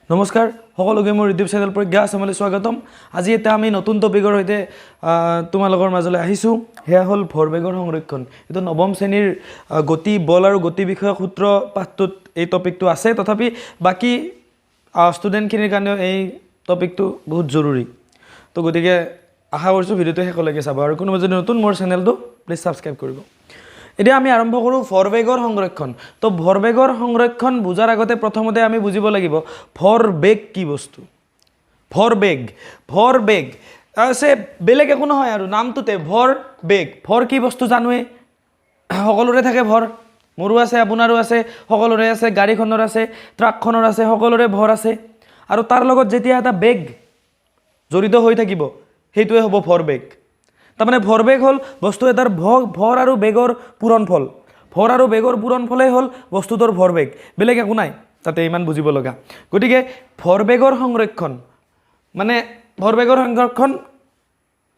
নমস্কাৰ সকলোকে, মোৰ ইউটিউব চেনেল প্ৰজ্ঞা আছামলৈ স্বাগতম। আজি এটা আমি নতুন টপিকৰ সৈতে তোমালোকৰ মাজলৈ আহিছোঁ। সেয়া হ'ল ভৰবেগৰ সংৰক্ষণ। এইটো নৱম শ্ৰেণীৰ গতি, বল আৰু গতি বিষয়ক সূত্ৰ পাঠটোত এই টপিকটো আছে। তথাপি বাকী ষ্টুডেণ্টখিনিৰ কাৰণেও এই টপিকটো বহুত জৰুৰী। তো গতিকে আশা কৰিছোঁ ভিডিঅ'টো শেষলৈকে চাব আৰু কোনোবা যদি নতুন মোৰ চেনেলটো, প্লিজ ছাবস্ক্ৰাইব কৰিব। এতিয়া আমি আৰম্ভ কৰোঁ ভৰবেগৰ সংৰক্ষণ। তো ভৰবেগৰ সংৰক্ষণ বুজাৰ আগতে প্ৰথমতে আমি বুজিব লাগিব ভৰবেগ কি বস্তু। ভৰবেগ, ভৰবেগ আছে বেলেগ একো নহয় আৰু নামটোতে ভৰ বেগ। ভৰ কি বস্তু জানোৱে, সকলোৰে থাকে ভৰ। মোৰো আছে, আপোনাৰো আছে, সকলোৰে আছে। গাড়ীখনৰ আছে, ট্ৰাকখনৰ আছে, সকলোৰে ভৰ আছে। আৰু তাৰ লগত যেতিয়া এটা বেগ জড়িত হৈ থাকিব, সেইটোৱে হ'ব ভৰবেগ। তাৰমানে ভৰবেগ হ'ল বস্তু এটাৰ ভৰ আৰু বেগৰ পূৰণফল। ভৰ আৰু বেগৰ পূৰণফলেই হ'ল বস্তুটোৰ ভৰবেগ। বেলেগ একো নাই তাতে ইমান বুজিব লগা। গতিকে ভৰবেগৰ সংৰক্ষণ মানে ভৰবেগৰ সংৰক্ষণ,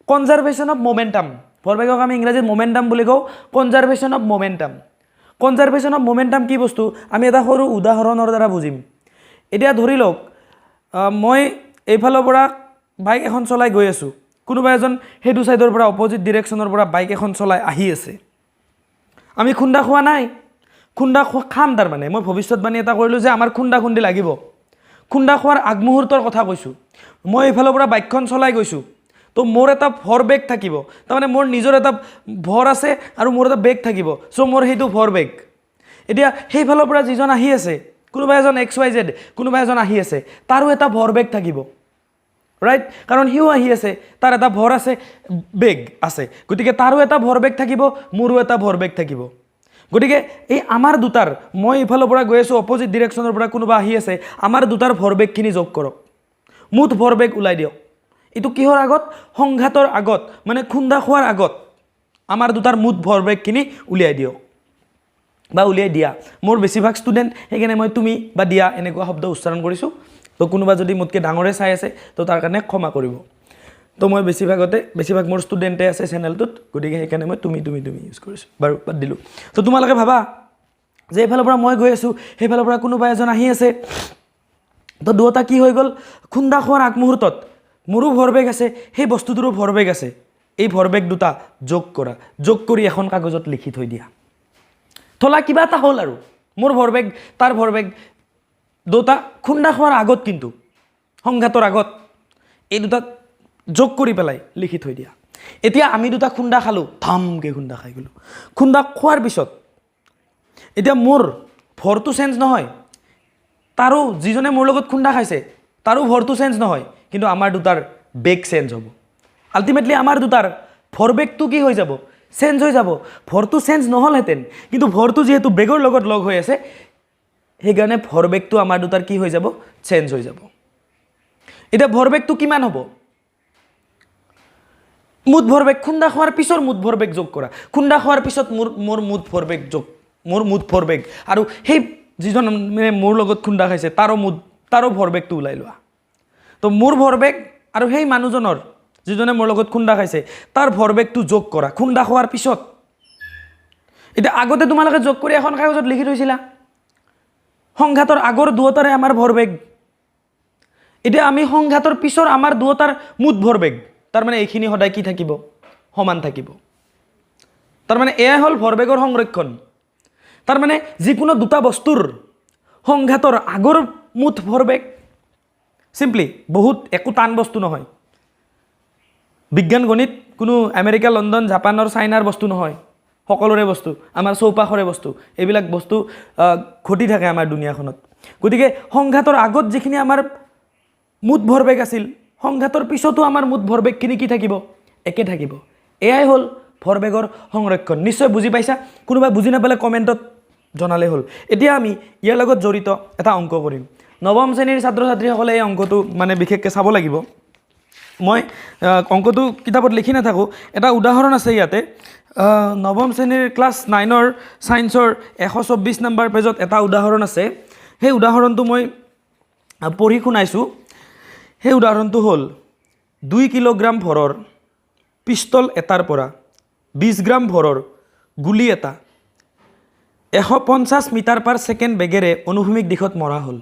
কনজাৰভেশ্যন অফ মমেণ্টাম। ভৰবেগক আমি ইংৰাজীত মমেণ্টাম বুলি কওঁ। Conservation of momentum. Conservation of momentum কি বস্তু, আমি এটা সৰু উদাহৰণৰ দ্বাৰা বুজিম। এতিয়া ধৰি লওক, মই এইফালৰ পৰা বাইক এখন চলাই গৈ আছোঁ। কোনোবা এজন সেইটো ছাইডৰ পৰা, অপজিট ডিৰেকশ্যনৰ পৰা বাইক এখন চলাই আহি আছে। আমি খুন্দা খোৱা নাই, খুন্দা খোৱা খাম। তাৰমানে মই ভৱিষ্যতবাণী এটা কৰিলোঁ যে আমাৰ খুন্দা খুন্দি লাগিব। খুন্দা খোৱাৰ আগমুহূৰ্তৰ কথা কৈছোঁ। মই এইফালৰ পৰা বাইকখন চলাই গৈছোঁ, তো মোৰ এটা ভৰ বেগ থাকিব। তাৰমানে মোৰ নিজৰ এটা ভৰ আছে আৰু মোৰ এটা বেগ থাকিব। চ' মোৰ সেইটো ভৰ বেগ। এতিয়া সেইফালৰ পৰা যিজন আহি আছে, কোনোবা এজন এক্স ৱাই জেড কোনোবা এজন আহি আছে, তাৰো এটা ভৰ বেগ থাকিব, ৰাইট? কাৰণ সিও আহি আছে, তাৰ এটা ভৰ আছে, বেগ আছে। গতিকে তাৰো এটা ভৰবেগ থাকিব, মোৰো এটা ভৰবেগ থাকিব। গতিকে এই আমাৰ দুটাৰ, মই ইফালৰ পৰা গৈ আছোঁ, অপজিট ডিৰেকশ্যনৰ পৰা কোনোবা আহি আছে, আমাৰ দুটাৰ ভৰবেগখিনি যোগ কৰক, মুঠ ভৰবেগ ওলাই দিয়ক। এইটো কিহৰ আগত? সংঘাতৰ আগত, মানে খুন্দা খোৱাৰ আগত আমাৰ দুটাৰ মুঠ ভৰবেগখিনি উলিয়াই দিয়ক বা উলিয়াই দিয়া। মোৰ বেছিভাগ ষ্টুডেণ্ট, সেইকাৰণে মই তুমি বা দিয়া এনেকুৱা শব্দ উচ্চাৰণ কৰিছোঁ। তো কোনোবা যদি মোতকৈ ডাঙৰে চাই আছে, তো তাৰ কাৰণে ক্ষমা কৰিব। তো মই বেছিভাগ মোৰ ষ্টুডেণ্টে আছে চেনেলটোত, গতিকে সেইকাৰণে মই তুমি তুমি তুমি ইউজ কৰিছোঁ। বাৰু, বাদ দিলোঁ। তো তোমালোকে ভাবা যে এইফালৰ পৰা মই গৈ আছোঁ, সেইফালৰ পৰা কোনোবা এজন আহি আছে। তো দুয়োটা কি হৈ গ'ল? খুন্দা খোৱাৰ আগমুহূৰ্তত মোৰো ভৰবেগ আছে, সেই বস্তুটোৰো ভৰবেগ আছে। এই ভৰবেগ দুটা যোগ কৰা। যোগ কৰি এখন কাগজত লিখি থৈ দিয়া। থলা, কিবা এটা হ'ল আৰু মোৰ ভৰবেগ, তাৰ ভৰবেগ দুটা খুন্দা খোৱাৰ আগত, কিন্তু সংঘাতৰ আগত এই দুটা যোগ কৰি পেলাই লিখি থৈ দিয়া। এতিয়া আমি দুটা খুন্দা খালোঁ, থামকৈ খুন্দা খাই গ'লোঁ। খুন্দা খোৱাৰ পিছত এতিয়া মোৰ ভৰটো চেঞ্জ নহয়, তাৰো, যিজনে মোৰ লগত খুন্দা খাইছে তাৰো ভৰটো চেঞ্জ নহয়, কিন্তু আমাৰ দুটাৰ বেগ চেঞ্জ হ'ব। আল্টিমেটলি আমাৰ দুটাৰ ভৰবেগটো কি হৈ যাব? চেঞ্জ হৈ যাব। ভৰটো চেঞ্জ নহ'লহেঁতেন, কিন্তু ভৰটো যিহেতু বেগৰ লগত লগ হৈ আছে, সেইকাৰণে ভৰবেগটো আমাৰ দুটাৰ কি হৈ যাব? চেঞ্জ হৈ যাব। এতিয়া ভৰবেগটো কিমান হ'ব? মুঠ ভৰবেগ, খুন্দা খোৱাৰ পিছৰ মুঠ ভৰবেগ যোগ কৰা। খুন্দা খোৱাৰ পিছত মোৰ মুঠ ভৰবেগ যোগ, মোৰ মুঠ ভৰবেগ আৰু সেই যিজন মানে মোৰ লগত খুন্দা খাইছে তাৰো ভৰবেগটো ওলাই লোৱা। তো মোৰ ভৰবেগ আৰু সেই মানুহজনৰ, যিজনে মোৰ লগত খুন্দা খাইছে, তাৰ ভৰবেগটো যোগ কৰা খুন্দা খোৱাৰ পিছত। এতিয়া আগতে তোমালোকে যোগ কৰি এখন কাগজত লিখি থৈছিলা, সংঘাতৰ আগৰ দুয়োটাৰে আমাৰ ভৰবেগ। এতিয়া আমি সংঘাতৰ পিছৰ আমাৰ দুয়োটাৰ মুঠ ভৰবেগ। তাৰমানে এইখিনি সদায় কি থাকিব? সমান থাকিব। তাৰমানে এয়াই হ'ল ভৰবেগৰ সংৰক্ষণ। তাৰমানে যিকোনো দুটা বস্তুৰ সংঘাতৰ আগৰ মুঠ ভৰবেগ, চিম্পলি, বহুত একো টান বস্তু নহয়। বিজ্ঞান, গণিত কোনো আমেৰিকা, লণ্ডন, জাপানৰ, চাইনাৰ বস্তু নহয়। সকলোৰে বস্তু, আমাৰ চৌপাশৰে বস্তু। এইবিলাক বস্তু ঘটি থাকে আমাৰ দুনীয়াখনত। গতিকে সংঘাতৰ আগত যিখিনি আমাৰ মুঠ ভৰবেগ আছিল, সংঘাতৰ পিছতো আমাৰ মুঠ ভৰবেগখিনি কি থাকিব? একে থাকিব। এয়াই হ'ল ভৰবেগৰ সংৰক্ষণ। নিশ্চয় বুজি পাইছা। কোনোবাই বুজি নাপালে কমেণ্টত জনালেই হ'ল। এতিয়া আমি ইয়াৰ লগত জড়িত এটা অংক কৰিম। নৱম শ্ৰেণীৰ ছাত্ৰ ছাত্ৰীসকলে এই অংকটো মানে বিশেষকৈ চাব লাগিব। মই অংকটো কিতাপত লিখি নাথাকোঁ, এটা উদাহৰণ আছে ইয়াতে। নৱম শ্ৰেণীৰ ক্লাছ 9ৰ ছায়েন্সৰ 124 নম্বৰ পেজত এটা উদাহৰণ আছে। সেই উদাহৰণটো মই পঢ়ি শুনাইছোঁ। সেই উদাহৰণটো হ'ল, 2 কিলোগ্ৰাম ভৰৰ পিষ্টল এটাৰ পৰা 20 গ্ৰাম ভৰৰ গুলী এটা 150 মিটাৰ পাৰ ছেকেণ্ড বেগেৰে অনুভূমিক দিশত মৰা হ'ল।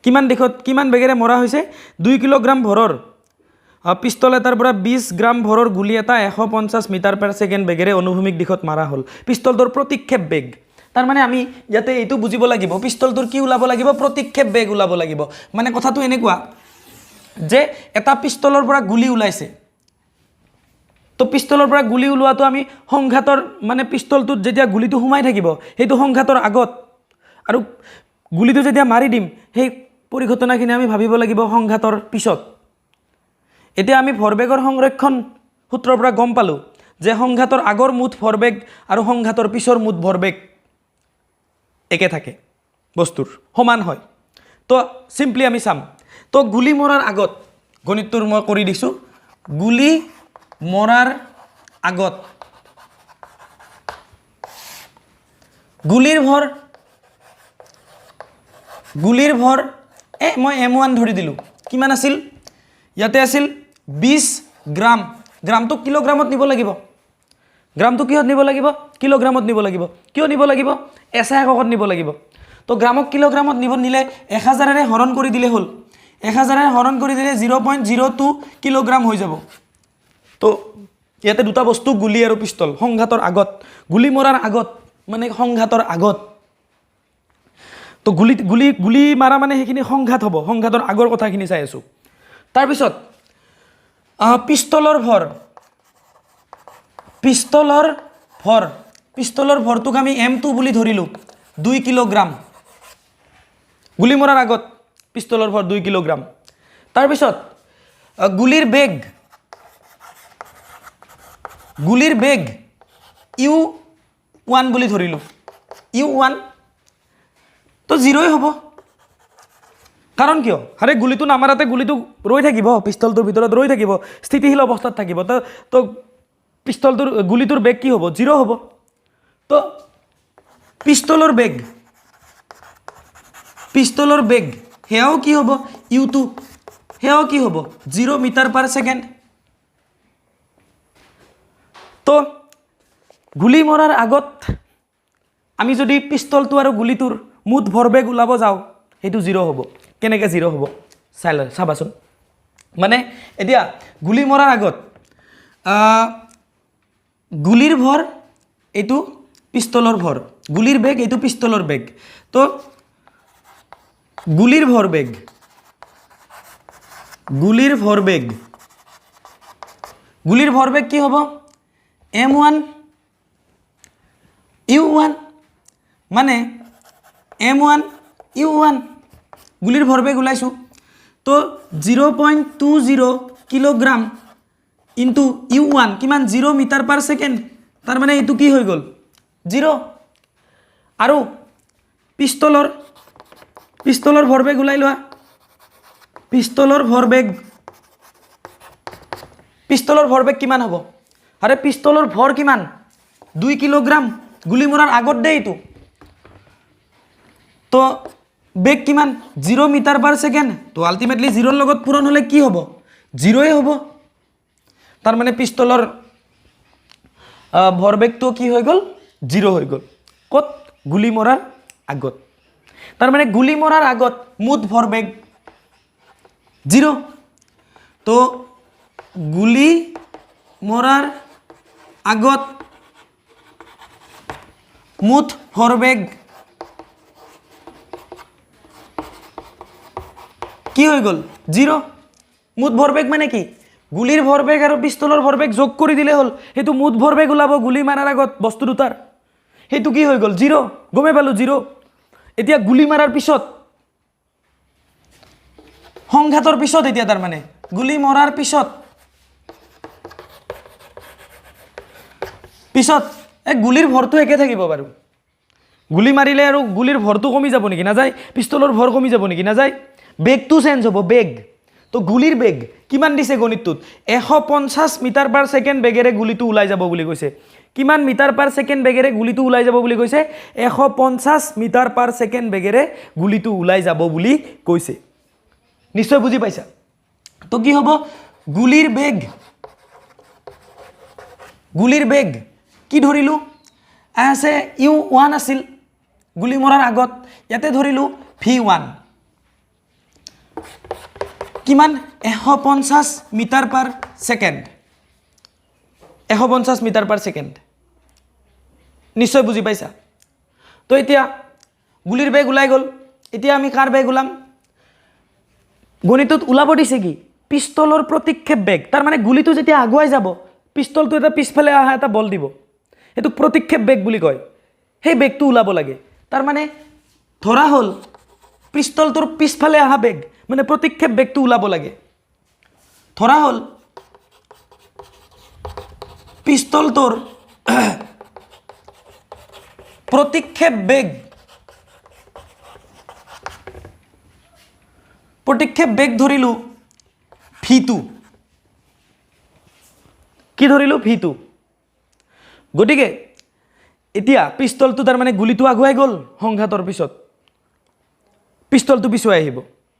কিমান দিশত কিমান বেগেৰে মৰা হৈছে? 2 কিলোগ্ৰাম ভৰৰ পিষ্টল এটাৰ পৰা 20 গ্ৰাম ভৰৰ গুলী এটা 150 মিটাৰ পাৰ ছেকেণ্ড বেগেৰে অনুভূমিক দিশত মাৰা হ'ল। পিষ্টলটোৰ প্ৰতিক্ষেপ বেগ। তাৰমানে আমি ইয়াতে এইটো বুজিব লাগিব, পিষ্টলটোৰ কি ওলাব লাগিব? প্ৰতিক্ষেপ বেগ ওলাব লাগিব। মানে কথাটো এনেকুৱা যে এটা পিষ্টলৰ পৰা গুলী ওলাইছে। তো পিষ্টলৰ পৰা গুলী ওলোৱাটো আমি সংঘাতৰ, মানে পিষ্টলটোত যেতিয়া গুলীটো সোমাই থাকিব, সেইটো সংঘাতৰ আগত আৰু গুলীটো যেতিয়া মাৰি দিম, সেই পৰিঘটনাখিনি আমি ভাবিব লাগিব সংঘাতৰ পিছত। এতিয়া আমি ভৰবেগৰ সংৰক্ষণ সূত্ৰৰ পৰা গম পালোঁ যে সংঘাতৰ আগৰ মুঠ ভৰবেগ আৰু সংঘাতৰ পিছৰ মুঠ ভৰবেগ একে থাকে, বস্তুৰ সমান হয়। তো চিম্পলি আমি চাম। তো গুলী মৰাৰ আগত গণিতটোৰ মই কৰি দিছোঁ। গুলী মৰাৰ আগত গুলীৰ ভৰ মই এম ওৱান ধৰি দিলোঁ। কিমান আছিল ইয়াতে? আছিল 20 গ্ৰাম। গ্ৰামটো কিলোগ্ৰামত নিব লাগিব। গ্ৰামটো কিহত নিব লাগিব? কিলোগ্ৰামত নিব লাগিব। কিয় নিব লাগিব? এছ I এককত নিব লাগিব। তো গ্ৰামক কিলোগ্ৰামত নিব নিলে 1000ৰে হৰণ কৰি দিলে হ'ল। 1000ৰে হৰণ কৰি দিলে 0.02 কিলোগ্ৰাম হৈ যাব। তো ইয়াতে দুটা বস্তু, গুলী আৰু পিষ্টল। সংঘাতৰ আগত, গুলী মৰাৰ আগত মানে সংঘাতৰ আগত। তো গুলী গুলী গুলী মাৰা মানে সেইখিনি সংঘাত হ'ব। সংঘাতৰ আগৰ কথাখিনি চাই আছোঁ। তাৰপিছত পিষ্টলৰ ভৰ, পিষ্টলৰ ভৰটোক আমি এম টু বুলি ধৰিলোঁ, 2 কিলোগ্ৰাম। গুলী মৰাৰ আগত পিষ্টলৰ ভৰ 2 কিলোগ্ৰাম। তাৰপিছত গুলীৰ বেগ ইউ ওৱান বুলি ধৰিলোঁ। ইউ ওৱান তো জিৰ'ই হ'ব। কাৰণ কিয়? আৰে, গুলীটো নামাৰাতে গুলীটো ৰৈ থাকিব, পিষ্টলটোৰ ভিতৰত ৰৈ থাকিব, স্থিতিশীল অৱস্থাত থাকিব। তো পিষ্টলটোৰ গুলীটোৰ বেগ কি হ'ব? জিৰ' হ'ব। তো পিষ্টলৰ বেগ সেয়াও কি হ'ব? ইউ টু, সেয়াও কি হ'ব? 0 মিটাৰ পাৰ ছেকেণ্ড। তো গুলী মৰাৰ আগত আমি যদি পিষ্টলটো আৰু গুলীটোৰ মুঠ ভৰবেগ ওলাব যাওঁ, সেইটো জিৰ' হ'ব। কেনেকৈ জিৰ' হ'ব চাই ল, চাবাচোন। মানে এতিয়া গুলী মৰাৰ আগত গুলীৰ ভৰ, এইটো পিষ্টলৰ ভৰ, গুলীৰ বেগ, এইটো পিষ্টলৰ বেগ। তো গুলীৰ ভৰবেগ কি হ'ব? এম ওৱান ইউ ওৱান, মানে এম ওৱান ইউ ওৱান। গুলীৰ ভৰবেগ ওলাইছোঁ। তো 0.20 kilogram into U one কিমান? 0 মিটাৰ পাৰ ছেকেণ্ড। তাৰমানে এইটো কি হৈ গ'ল? জিৰ'। আৰু পিষ্টলৰ ভৰবেগ ওলাই লোৱা। পিষ্টলৰ ভৰবেগ কিমান হ'ব? আৰে, পিষ্টলৰ ভৰ কিমান? 2 কিলোগ্ৰাম, গুলী মৰাৰ আগত দেই এইটো। তো বেগ কিমান? 0 মিটাৰ পাৰ ছেকেণ্ড। তো আল্টিমেটলি জিৰ'ৰ লগত পূৰণ হ'লে কি হ'ব? জিৰ'ই হ'ব। তাৰমানে পিষ্টলৰ ভৰবেগটো কি হৈ গ'ল? জিৰ' হৈ গ'ল। ক'ত? গুলী মৰাৰ আগত। তাৰমানে গুলী মৰাৰ আগত মুঠ ভৰবেগ জিৰ'। তো গুলী মৰাৰ আগত মুঠ ভৰবেগ কি হৈ গ'ল? জিৰ'। মুঠ ভৰবেগ মানে কি? গুলীৰ ভৰবেগ আৰু পিষ্টলৰ ভৰবেগ যোগ কৰি দিলে হ'ল, সেইটো মুঠ ভৰবেগ ওলাব গুলী মাৰাৰ আগত বস্তু দুটাৰ। সেইটো কি হৈ গ'ল? জিৰ'। গমেই পালোঁ জিৰ'। এতিয়া গুলী মাৰাৰ পিছত, সংঘাতৰ পিছত, এতিয়া তাৰমানে গুলী মৰাৰ পিছত এই গুলীৰ ভৰটো একে থাকিব বাৰু। গুলী মাৰিলে আৰু গুলীৰ ভৰটো কমি যাব নেকি? নাযায়। পিষ্টলৰ ভৰ কমি যাব নেকি? নাযায়। বেগটো চেঞ্জ হ'ব, বেগ। তো গুলীৰ বেগ কিমান দিছে গণিতটোত? 150 মিটাৰ পাৰ ছেকেণ্ড বেগেৰে গুলীটো ওলাই যাব বুলি কৈছে। কিমান মিটাৰ পাৰ ছেকেণ্ড বেগেৰে গুলীটো ওলাই যাব বুলি কৈছে? 150 মিটাৰ পাৰ ছেকেণ্ড বেগেৰে গুলীটো ওলাই যাব বুলি কৈছে। নিশ্চয় বুজি পাইছা। তো কি হ'ব গুলীৰ বেগ? গুলীৰ বেগ কি ধৰিলোঁ? আছে ইউ ওৱান আছিল গুলী মৰাৰ আগত, ইয়াতে ধৰিলোঁ ভি ওৱান। কিমান? 150 metre per second. 150 metre per second. নিশ্চয় বুজি পাইছা। তো এতিয়া গুলিৰ বেগ ওলাই গ'ল। এতিয়া আমি কাৰ বেগ ওলাম? গণিতত ওলাব দিছে কি? পিষ্টলৰ প্ৰতিক্ষেপ বেগ। তাৰমানে গুলিটো যেতিয়া আগুৱাই যাব, পিষ্টলটো এটা পিছফালে অহা এটা বল দিব, সেইটোক প্ৰতিক্ষেপ বেগ বুলি কয়। সেই বেগটো ওলাব লাগে। তাৰমানে ধৰা হ'ল পিষ্টলটোৰ পিছফালে অহা বেগ, মানে প্ৰতিক্ষেপ বেগটো ওলাব লাগে। ধৰা হ'ল পিষ্টলটোৰ প্ৰতিক্ষেপ বেগ, প্ৰতিক্ষেপ বেগ ধৰিলোঁ ভি টু। কি ধৰিলোঁ? V two. গতিকে এতিয়া পিষ্টলটো, তাৰমানে গুলিটো আগুৱাই গ'ল, সংঘাতৰ পিছত পিষ্টলটো পিছুৱাই আহিব।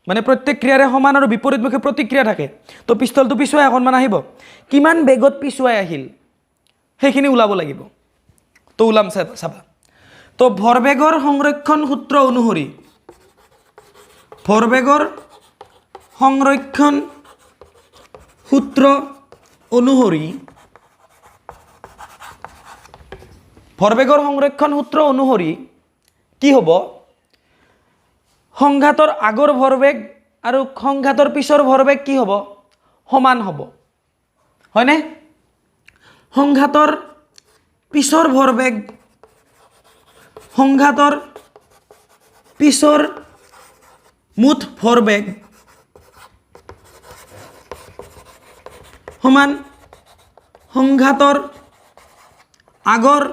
মানে প্ৰত্যেক ক্ৰিয়াৰে সমান আৰু বিপৰীতমুখী প্ৰতিক্ৰিয়া থাকে। তো পিষ্টলটো পিছুৱাই অকণমান আহিব। কিমান বেগত পিছুৱাই আহিল, সেইখিনি ওলাব লাগিব। তো ওলাম, চাবা। তো ভৰবেগৰ সংৰক্ষণ সূত্ৰ অনুসৰি, ভৰবেগৰ সংৰক্ষণ সূত্ৰ অনুসৰি, ভৰবেগৰ সংৰক্ষণ সূত্ৰ অনুসৰি কি হ'ব? সংঘাতৰ আগৰ ভৰবেগ আৰু সংঘাতৰ পিছৰ ভৰবেগ কি হ'ব? সমান হ'ব, হয়নে? সংঘাতৰ পিছৰ ভৰবেগ, সংঘাতৰ পিছৰ মুঠ ভৰবেগ সমান সংঘাতৰ আগৰ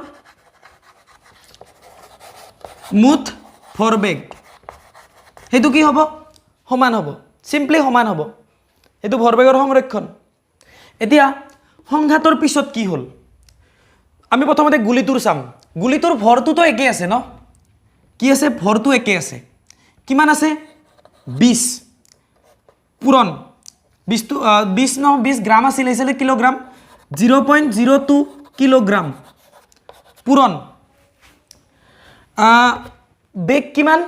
মুঠ ভৰবেগ। সেইটো কি হ'ব? সমান হ'ব, চিম্পলি সমান হ'ব। এইটো ভৰবেগৰ সংৰক্ষণ। এতিয়া সংঘাতৰ পিছত কি হ'ল? আমি প্ৰথমতে গুলিটোৰ চাম। গুলিটোৰ ভৰটোতো একেই আছে ন? কি আছে? ভৰটো একে আছে। কিমান আছে? 20 পূৰণ 20টো, 20 ন, 20 গ্ৰাম আছিল, এইচালে কিলোগ্ৰাম, 0.02 কিলোগ্ৰাম পূৰণ বেগ কিমান?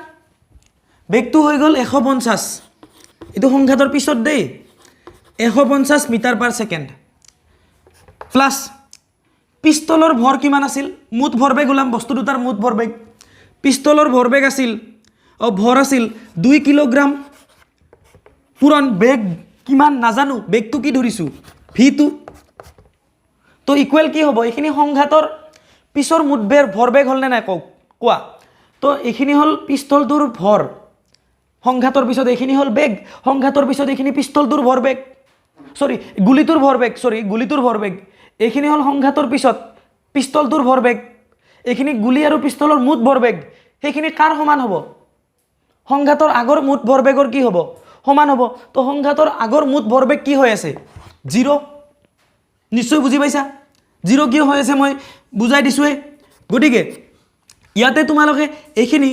বেগটো হৈ গ'ল 150। এইটো সংঘাতৰ পিছত দেই, 150 মিটাৰ পাৰ ছেকেণ্ড। প্লাছ পিষ্টলৰ ভৰ কিমান আছিল? মুঠ ভৰবেগ ওলাম, বস্তু দুটাৰ মুঠ ভৰবেগ। পিষ্টলৰ ভৰবেগ আছিল, ভৰ আছিল 2 কিলোগ্ৰাম পূৰণ বেগ কিমান নাজানো, বেগটো কি ধৰিছোঁ? V two. তো ইকুৱেল কি হ'ব? এইখিনি সংঘাতৰ পিছৰ মুঠ বেৰ ভৰবেগ হ'লনে নাই কওক, কোৱা। তো এইখিনি হ'ল পিষ্টলটোৰ ভৰ সংঘাতৰ পিছত, এইখিনি হ'ল বেগ সংঘাতৰ পিছত, এইখিনি পিষ্টলটোৰ ভৰবেগ, চৰি, গুলিটোৰ ভৰবেগ, চৰি, গুলিটোৰ ভৰবেগ। এইখিনি হ'ল সংঘাতৰ পিছত পিষ্টলটোৰ ভৰবেগ। এইখিনি গুলি আৰু পিষ্টলৰ মুঠ ভৰবেগ। সেইখিনি কাৰ সমান হ'ব? সংঘাতৰ আগৰ মুঠ ভৰবেগৰ কি হ'ব? সমান হ'ব। তো সংঘাতৰ আগৰ মুঠ ভৰবেগ কি হৈ আছে? জিৰ'। নিশ্চয় বুজি পাইছা। জিৰ' কিয় হৈ আছে মই বুজাই দিছোঁৱেই। গতিকে ইয়াতে তোমালোকে এইখিনি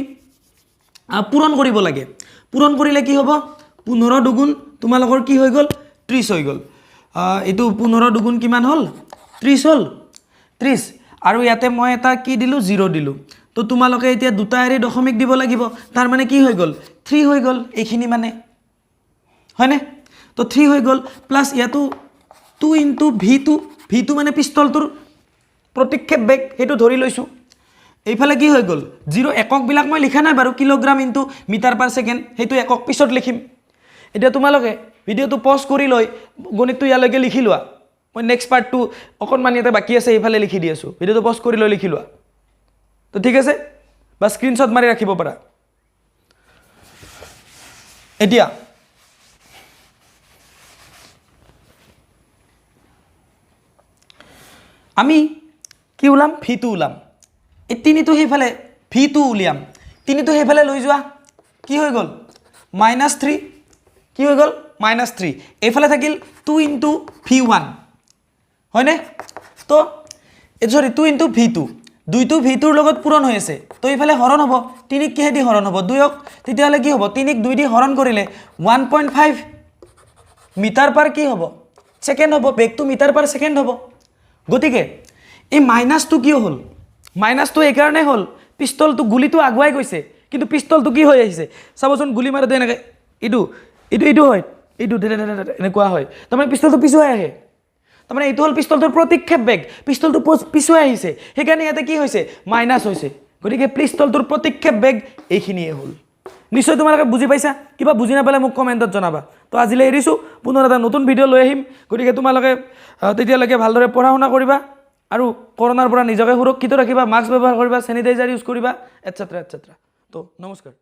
পূৰণ কৰিব লাগে। পূৰণ কৰিলে কি হ'ব? 15 দুগুণ তোমালোকৰ কি হৈ গ'ল? 30 হৈ গ'ল। এইটো 15 দুগুণ কিমান হ'ল? 30 হ'ল, 30। আৰু ইয়াতে মই এটা কি দিলোঁ? জিৰ' দিলোঁ। তো তোমালোকে এতিয়া দুটা এৰি দশমিক দিব লাগিব। তাৰমানে কি হৈ গ'ল? থ্ৰী হৈ গ'ল এইখিনি, মানে হয়নে? তো থ্ৰী হৈ গ'ল। প্লাছ ইয়াতো two into V two, V two মানে পিষ্টলটোৰ প্ৰতিক্ষেপ বেগ, সেইটো ধৰি লৈছোঁ। এইফালে কি হৈ গ'ল? জিৰ'। এককবিলাক মই লিখা নাই বাৰু, kilogram into metre per second, সেইটো একক পিছত লিখিম। এতিয়া তোমালোকে ভিডিঅ'টো পজ কৰি লৈ গণিতটো ইয়ালৈকে লিখি লোৱা। মই নেক্সট পাৰ্টটো অকণমান ইয়াতে বাকী আছে, এইফালে লিখি দি আছোঁ। ভিডিঅ'টো পজ কৰি লৈ লিখি লোৱা। তো ঠিক আছে, বা স্ক্ৰীনশ্বট মাৰি ৰাখিব পাৰা। এতিয়া আমি কি ওলাম? ভিটো ওলাম। এই তিনিটো সেইফালে, ভিটো উলিয়াম, তিনিটো সেইফালে লৈ যোৱা, কি হৈ গ'ল? Minus three. কি হৈ গ'ল? Minus three. এইফালে থাকিল টু ইনটু ভি ওৱান, হয়নে? তো চৰি, টু ইনটু ভি টু, দুইটো ভি টুৰ লগত পূৰণ হৈ আছে, তো এইফালে হৰণ হ'ব। তিনিক কিহেদি হৰণ হ'ব? দুয়ক। তেতিয়াহ'লে কি হ'ব? তিনিক দুই দি হৰণ কৰিলে 1.5 মিটাৰ পাৰ কি হ'ব? ছেকেণ্ড হ'ব। বেগটো মিটাৰ পাৰ ছেকেণ্ড হ'ব। গতিকে এই মাইনাছটো কিয় হ'ল? মাইনাছটো এইকাৰণে হ'ল, পিষ্টলটো, গুলিটো আগুৱাই গৈছে, কিন্তু পিষ্টলটো কি হৈ আহিছে চাবচোন। গুলি মাৰোঁতে এনেকৈ এইটো এইটো এইটো হয়, এইটো এনেকুৱা হয়। তাৰমানে পিষ্টলটো পিছুৱাই আহে। তাৰমানে এইটো হ'ল পিষ্টলটোৰ প্ৰতিক্ষেপ বেগ। পিষ্টলটো পিছুৱাই আহিছে, সেইকাৰণে ইয়াতে কি হৈছে? মাইনাছ হৈছে। গতিকে পিষ্টলটোৰ প্ৰতিক্ষেপ বেগ এইখিনিয়ে হ'ল। নিশ্চয় তোমালোকে বুজি পাইছা। কিবা বুজি নাপালে মোক কমেণ্টত জনাবা। তো আজিলৈ এৰিছোঁ, পুনৰ এটা নতুন ভিডিঅ' লৈ আহিম। গতিকে তোমালোকে তেতিয়ালৈকে ভালদৰে পঢ়া শুনা কৰিবা আৰু কৰোণাৰ পৰা নিজকে সুৰক্ষিত ৰাখিবা, মাস্ক ব্যৱহাৰ কৰিবা, চেনিটাইজাৰ ইউজ কৰিবা, এটচেট্ৰা এটচেট্ৰা। তো নমস্কাৰ।